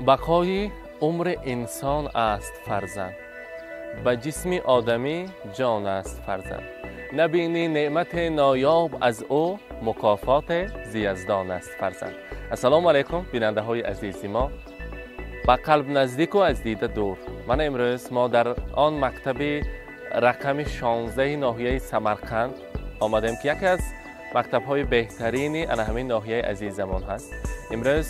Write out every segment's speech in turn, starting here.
Бақои умри инсон аст фарзанд, ба ҷисми одамӣ ҷон аст фарзанд. Набинӣ неъмати ноёб аз ӯ, мукофоти зияздон аст фарзанд. Ассалому алайкум, бинандаҳои азизи мо, ба қалб наздику аз дида дур. Мана имрӯз мо дар он мактаби рақами 16 ноҳияи Самарқанд омадем, ки яке аз мактабҳои беҳтарини ана ҳамин ноҳияи азизамон ҳаст. Имрӯз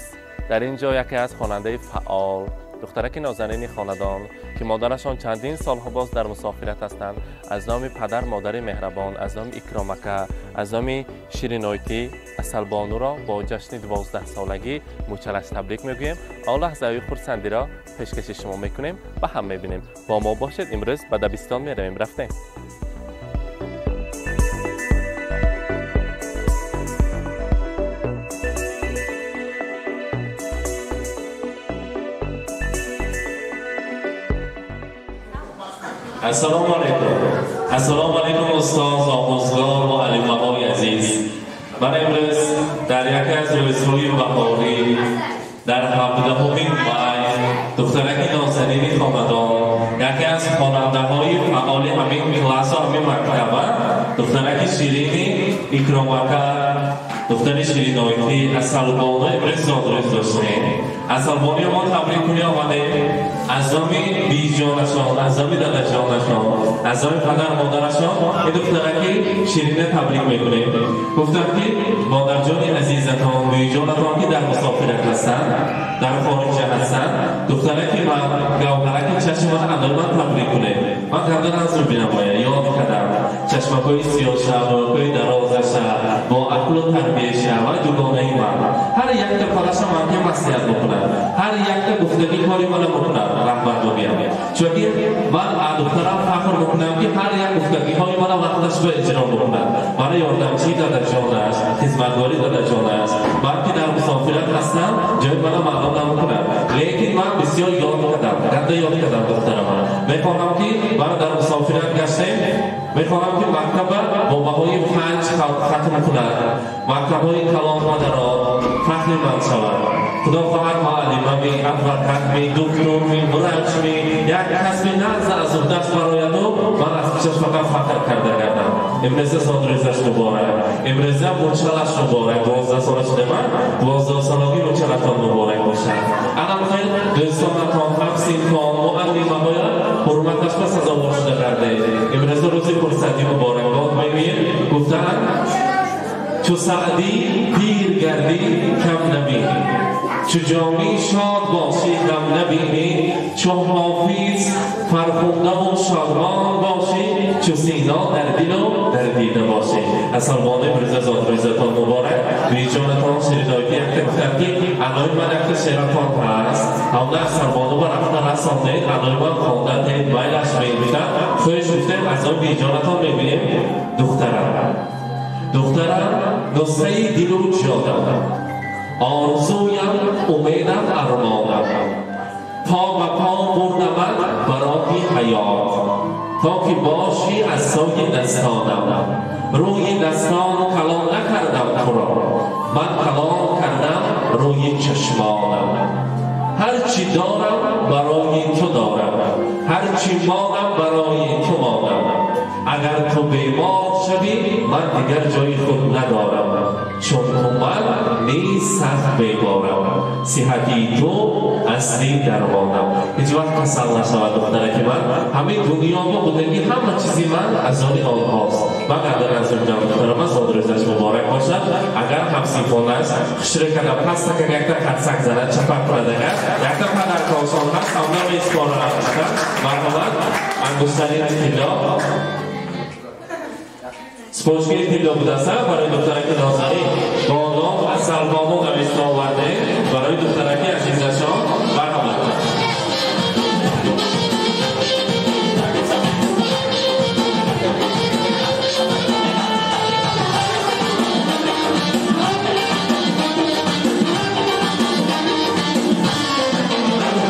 дар ин ҷо яке аз хонандаи фаъол, духтараки нозанини хонадон, ки модарашон чандин солҳо боз дар мусофират ҳастанд, аз номи падар модари меҳрабон, аз номи Икромака, аз номи Ширинойтӣ Асалбонуро бо ҷашни 12-солагӣ мучалаш табрик мегӯем. Он лаҳзаҳои хурсандиро пешкаши шумо мекунем ва ҳам мебинем. Бо мо бошед, имрӯз ба дабистон меравем. Рафтем. Ассалому алайкум. Ассалому алайкум, устоз, омӯзгор ва муаллимаҳои азиз. Ман имрӯз дар яке аз рӯзҳои баҳорӣ, дар 17 май, духтараки нозанини хонадон, яке аз хонандаҳои фаъоли ҳамин классу ҳамин мактаба, духтараки ширини Икромака, духтари Ширинойтӣ Асалбону имрӯз зодрӯз доштем. Асалбонуи мо табрик кунӣ омадем. Аз номи биҷонашон, аз номи дадаҷонашон, аз номи падар модарашон ин духтараки ширина табрик мекунем. Гуфтам, ки модарҷони азизатон, биҷонатон, ки дар мусофират ҳастанд, дар хориҷа ҳастанд, духтараки ман, гавҳараки чашми ман, адои ман табрик кунем. Ман карда назр бинамоя, ёд кардам чашмакҳои сиёша, мӯйҳои дарозаша, бо ақлу тарбияша ва дугонаи ман. Ҳар якта кораша ман ки маслиҳат мекунам, ҳар якта гуфтагӣ кори мана мекунам, раҳбар мегӯям. Чунки ман аз духтарам фахр мекунам, ки ҳар як гуфтагиҳои мана вақташ ба иҷро мекунад. Мана ёрдамчии дадаҷон аст, хизматгори дадаҷон аст. Ман ки дар мусофират ҳастам, ҷои мана маълум намекунам. Лекин ман бисёр ёд кардам, ганда ёд кардам духтарама. Мехоҳам, ки ман дар мусофират гаштем, мехоҳам, ки мактаба бо баҳои 5 хатм кунад, мактабҳои калон мадаро фахри ман шавад. Худо хоҳад, муаллимами, адвокатми, духтурми, врачми, як касби нағз аз уҳдаш барояду ман аз пешаш фақат фахр карда гардам. Имрӯза зодрӯзаш муборак, имрӯза мучалаш муборак. 12 сола шуда ман, 12-солагӣ мучалатон муборак бошад. Анам хел дӯстонатон, ҳамсинфон, муаллимаҳоя ҳурматаш ба сазовор шуда гардед. Имрӯза рӯзи хурсандӣ муборакбод мегӯем. Гуфтаанд, чу Саъдӣ пир гардӣ, кам набинӣ, чу Ҷомӣ шод бошӣ, ғам набинӣ, чу Ҳофиз фархундаву шодмон бошӣ, чу Сино дар дилу дар дида бошӣ. Асалбону, имрӯза зодрӯзатон муборак. Биҷонатон Ширинойтӣ якта гуфтанд, ки анои ман якта шеъратон ҳаст, ҳамна Асалбону ба рафта расондед, анои ман хонда тед, майлаш мегуфтанд. Хуш гуфтем, аз он биҷонатон мебинем. Духтарам, духтарам, нусхаи дилу ҷонам, орзуям, умедам, армонам, по ба по бурдамат ба роҳи ҳаёт, то ки бошӣ аз сои дастонам. Рӯи дастон калон накардам туро, ман калон кардам рӯи чашмонам. Ҳар чӣ дорам, барои ту дорам, ҳар чӣ монам, барои ту монам. Агар ту бемор шавӣ, ман дигар ҷои худ надорам, чун ту ман низ сахт беморам. Сиҳатии ту асли дармонам. Ҳеҷ вақт касал нашавад духтараки ман. Ҳамаи дунёба будагӣ, ҳама чизи ман аз они онҳост. Ман қадр аз дунём. Духтарама зодрӯзаш муборак бошад. Агар ҳамсинфон аст, хушрӯ када пастака якта қарсак занад, чапак кунад, агар якта падаркосон ҳаст, ҳамна меспорад. Марҳамат, ангуштарини тилло, спочкаи тилло будаса барои духтараки нозанин бо ном Асалбону навишта оварде барои духтараки азизашон. Марҳамат.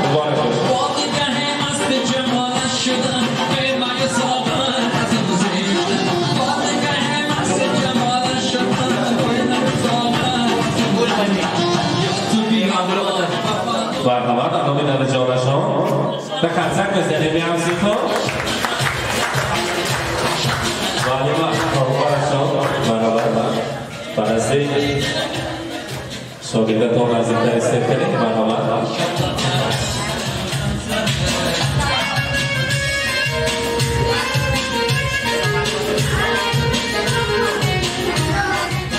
Муборак бошад. Yo to be аз номи дадаҷонашон ба қарсак мезанем ҳамсинфо. Муаллима роҳбарашон баробар ба назди шогирдатон наздиктар истед кунед. Марҳамат.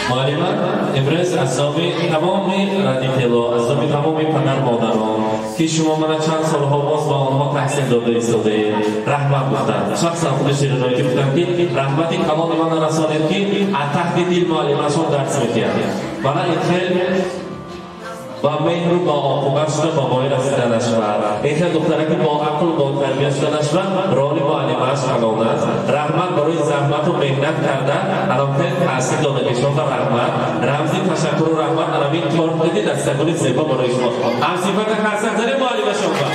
Муаллима, имрӯз аз номи тамоми радитело, аз номи тамоми падар модарон, ки шумо мана чанд солҳо боз ба онҳо таҳсил дода истодаед, раҳмат гуфтанд. Шахсан худи Шириноятӣ гуфтам, ки раҳмати калони мана расонед, ки аз таҳти дил муаллимашон дарс медиҳад. Мана ин хел ба меҳру бо оқибат шуда ба воя расиданаш ва ин хел духтараки бо ақл бо тарбия шуданаш ва роли муаллимааш калон аст. Раҳмат барои заҳмату меҳнат карда анамхел таҳсил додагишон ва раҳмат, рамзи ташаккуру раҳмат анамин торт диди дастагули зебо барои шумо. Ҳамсифата қарсак занед муаллимашон ба.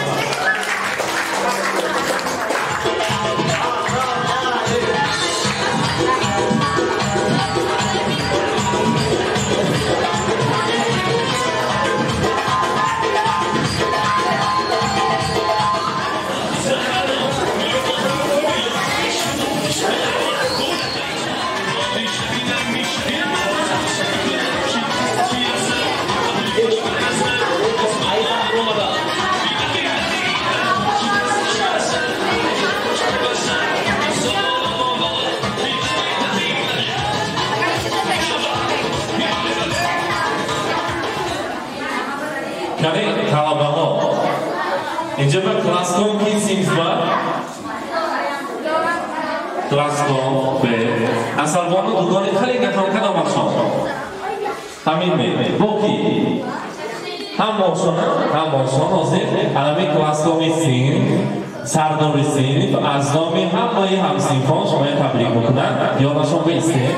Талабаҳо инҷа ба класском ки синф ба класском б Асалбону дугони хеле гатон кадомашон ҳамин ме бо ки ҳамошон ҳамошон ҳозир ҳамин класскоми синф сардори синф аз номи ҳамаи ҳамсинфон шумоя табрик мекунад. Ёнашон бистед.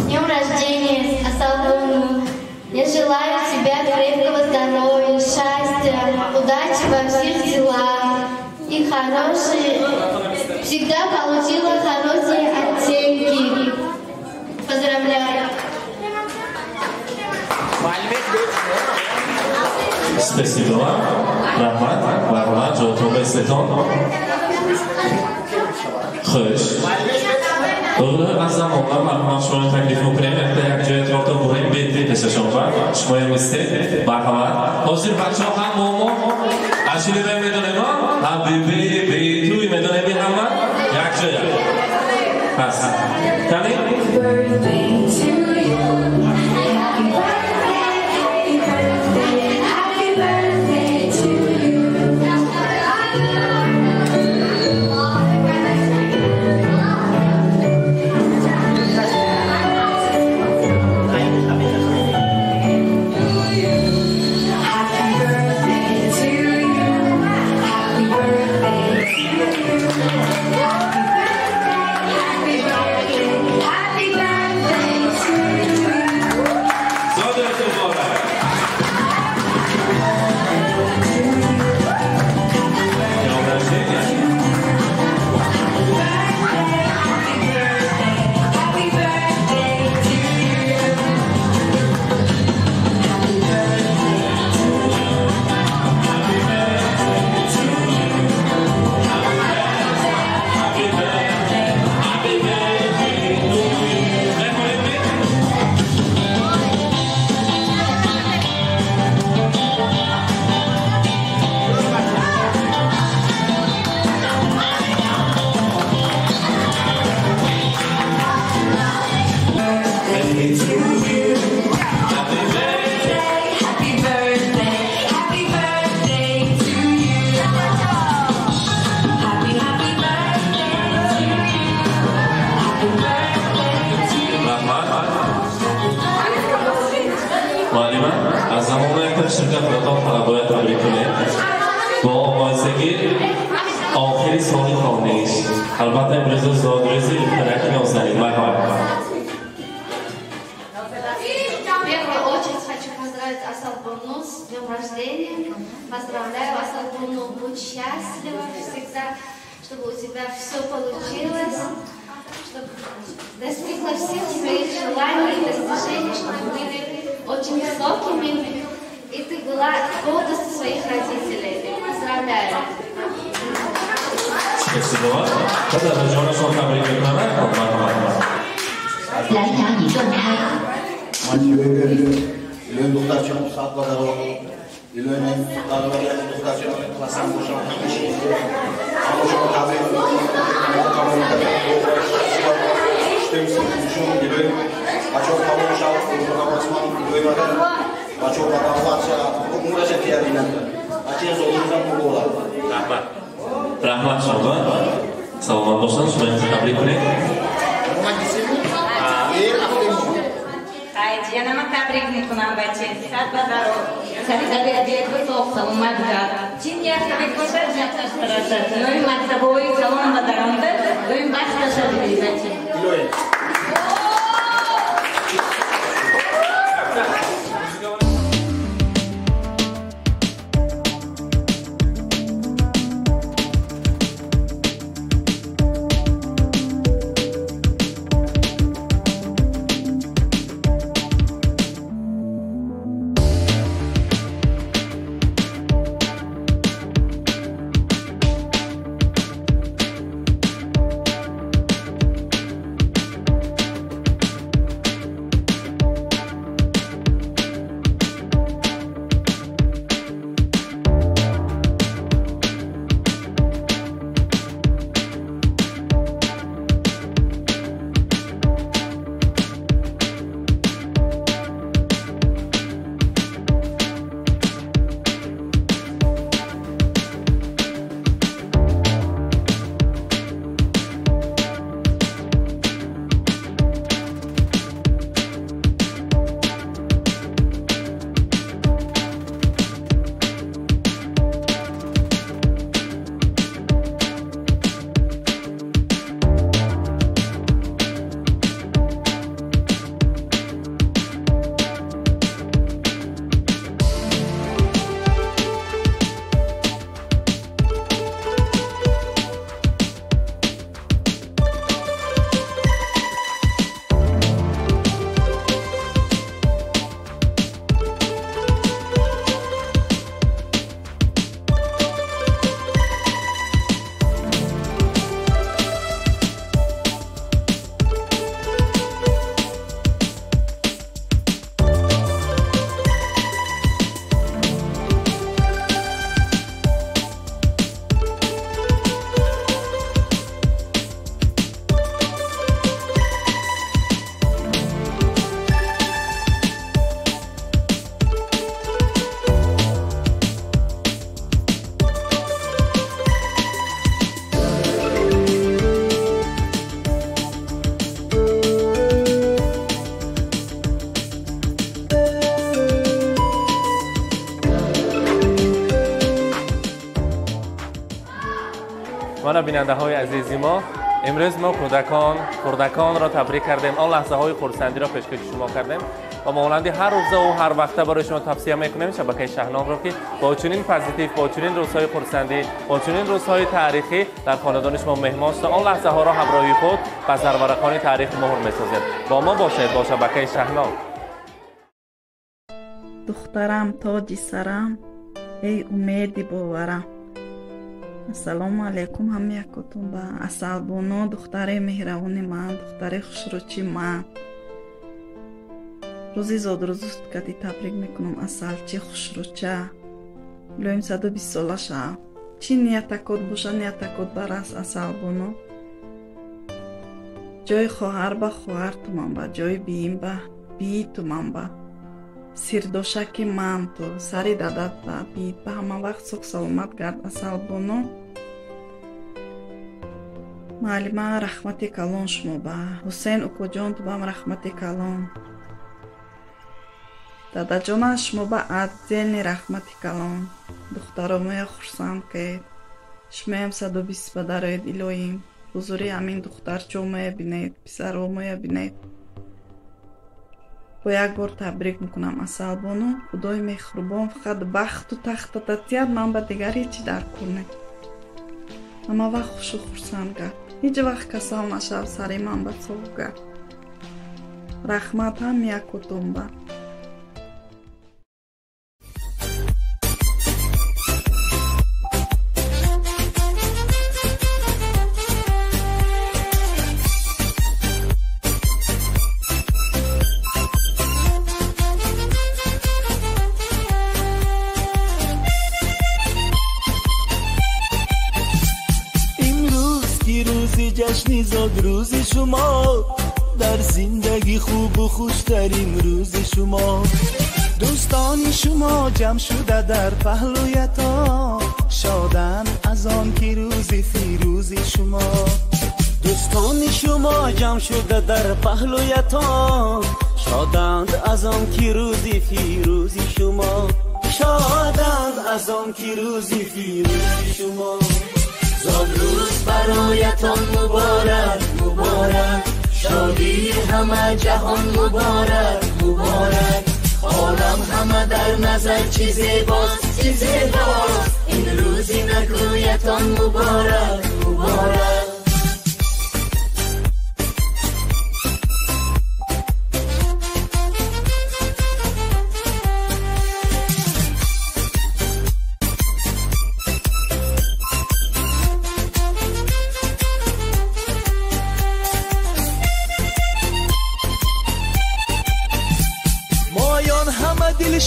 Днем рождения, Асалбону! Я желаю тебе крепкого здоровья, счастья, удачи во всех делах и хорошие, всегда получила хорошие оценки. Поздравляю! Спасибо вам. Раҳмат, марҳамат, ҷоятон бистетон. Хуш. Аз замонда марҳамат шуморо таклиф мекунем, якта як ҷоя торто бурем, бедди пешашон ба шумоям истед. Марҳамат. Ҳозир бачаҳо ҳам мо ашири бе медонем, ҳабиби би туи медонем ҳама як ҷоя. Пас. Кани? Муаллима, аз замони якта ширкат худатон талабоя табрик кунед. Бо омодагӣ охири соли хониш. Албатта имрӯз зодрӯзи духтараки нозанин. Марҳамат. В первую очередь хочу поздравить Асалбону с днем рождения. Поздравляю Асалбону, будь счастлива всегда, чтобы у тебя все получилось, чтобы достигла всех своих желаний и достижений, чтобы были очень высокими, и ты была гордостью своих родителей. Поздравляю! Спасибо. Падарҷонашон табрик мекунам. 蓝牙已断开。 Духтарчаам сад ба илоҳи духтарчаам классам бошам, ҳамашон табрик мекунам. Бачаҳо калон шавад, илоҳи бачаҳо ба давлат шавад, умраша тияринад. Бачаи зодрӯзам муборак. Раҳмат, раҳмат шумо, саломат бошанд. Шумо табрик кунед. Ҷиянама табрик мекунам, баче, сад ба даро, сари дадиадиякои соғ саломат гар. Чӣ ният табрик бошад, нияташ барасад. Илоҳи мартабаҳои калон ба даромда, доим бахташа бидиҳ, баче. Мана, бинандаҳои азизи мо, имрӯз мо кӯдакон, хурдаконро табрик кардем, он лаҳзаҳои хурсандиро пешкаши шумо кардем ва монанди ҳар рӯзаву ҳар вақта барои шумо тавсия мекунем шабакаи Шаҳномро, ки бо чунин позитив, бо чунин рӯзҳои хурсандӣ, бо чунин рӯзҳои таърихӣ дар хонадони шумо меҳмон шуда, он лаҳзаҳоро ҳамроҳи худ ба сарварақони таърих муҳр месозед. Бо мо бошед, бо шабакаи Шаҳном. Духтарам, тоҷи сарам, эй умеди боварам. Ассалому алайкум ҳама якотон ба Асалбоно, духтари меҳрабони ман, духтари хушрӯчи ман. Рӯзи зодрӯзут кади табрик мекунам, Асалчи хушрӯча. Илоҳим 120 сола шав. Чӣ ниятакот боша, ниятакот барас, Асалбоно. Ҷои хоҳар ба хоҳар туман ба, ҷои биим ба бии туман ба. Сирдошаки ман ту, сари дадат ба, биит ба ҳама вақт соғ саломат гард, Асалбоно. Муаллима, раҳмати калон шумо ба. Ҳусейн укоҷон, тубам раҳмати калон. Дадаҷона, шумо ба отдельный раҳмати калон. Духтаромоя хурсанд кед. Шумоям 120 ба дароед, илоҳим. Ҳузури ҳамин духтарчомоя бинед, писаромоя бинед. Бо як бор табрик мекунам, Асалбону. Худои меҳрубон фақат бахту тахтата тиҳад, ман ба дигар ҳечи дар кор не. Ҳама вақт хушу хурсанд гард. Ҳеҷ вақт касал нашав, сари ман ба соғ гард. Раҳмат ҳам якутонба. جشن زاد روز شما در زندگی خوب و خوشترین روز شما. دوستان شما جمع شده در پهلویتان، شادن از آن که روز فیروز شما. دوستان شما جمع شده در پهلویتان، شادند از آن که روز فیروز شما. شادند از آن که روز فیروز شما. زاد روز برایتان مبارک مبارک، شادی همه جهان مبارک مبارک. عالم همه در نظر چی زیباست چی زیباست، این روزی نکویتان مبارک مبارک.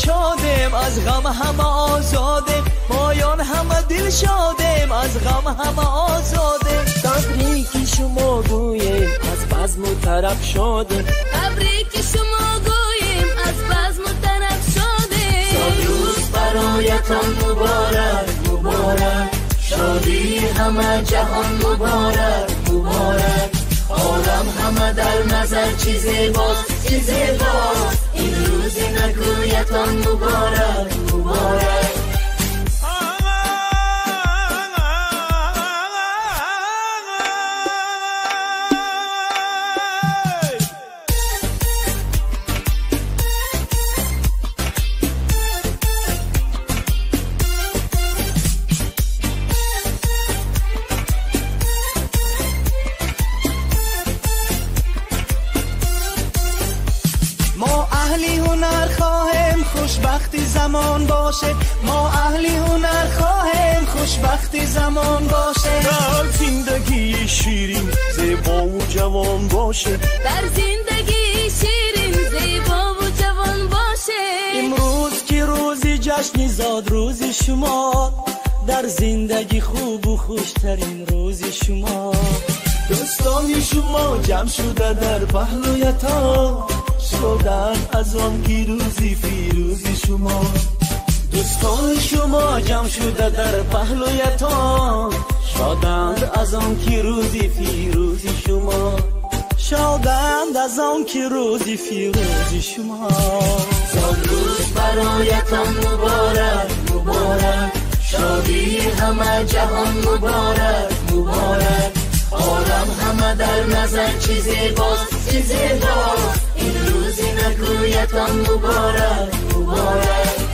شادیم از غم همه آزادیم، مایان همه دل شادیم از غم همه آزادیم. تبریک شما گوییم از بزم و طرب شادیم، تبریک شما گوییم از بزم و طرب شادیم. زاد روز برایتان مبارک مبارک، شادی همه جهان مبارک مبارک. عالم همه در نظر چی زیباست چی زیباست، این روز نکویتان مبارک مبارک. خوشبختی زمان باشه، ما اهلی هنر خواهیم خوشبختی زمان باشه. در زندگی شیرین زیبا و جوان باشه، در زندگی شیرین زیبا و جوان باشه. امروز که روزی جشن زاد روز شما، در زندگی خوب و خوشترین روز شما. دوستان شما جمع شده در پهلویتان، شدن از آن که روزی فیروزی شما. دوستان شما جمع شده در پهلویتان، شادند از آن که روزی فیروزی شما. شادند از آن که روزی فیروزی شما. زاد روز برایتان مبارک مبارک، شادی همه جهان مبارک مبارک. عالم همه در نظر چی زیباست چی زیباست، این روزی نکویتان مبارک مبارک.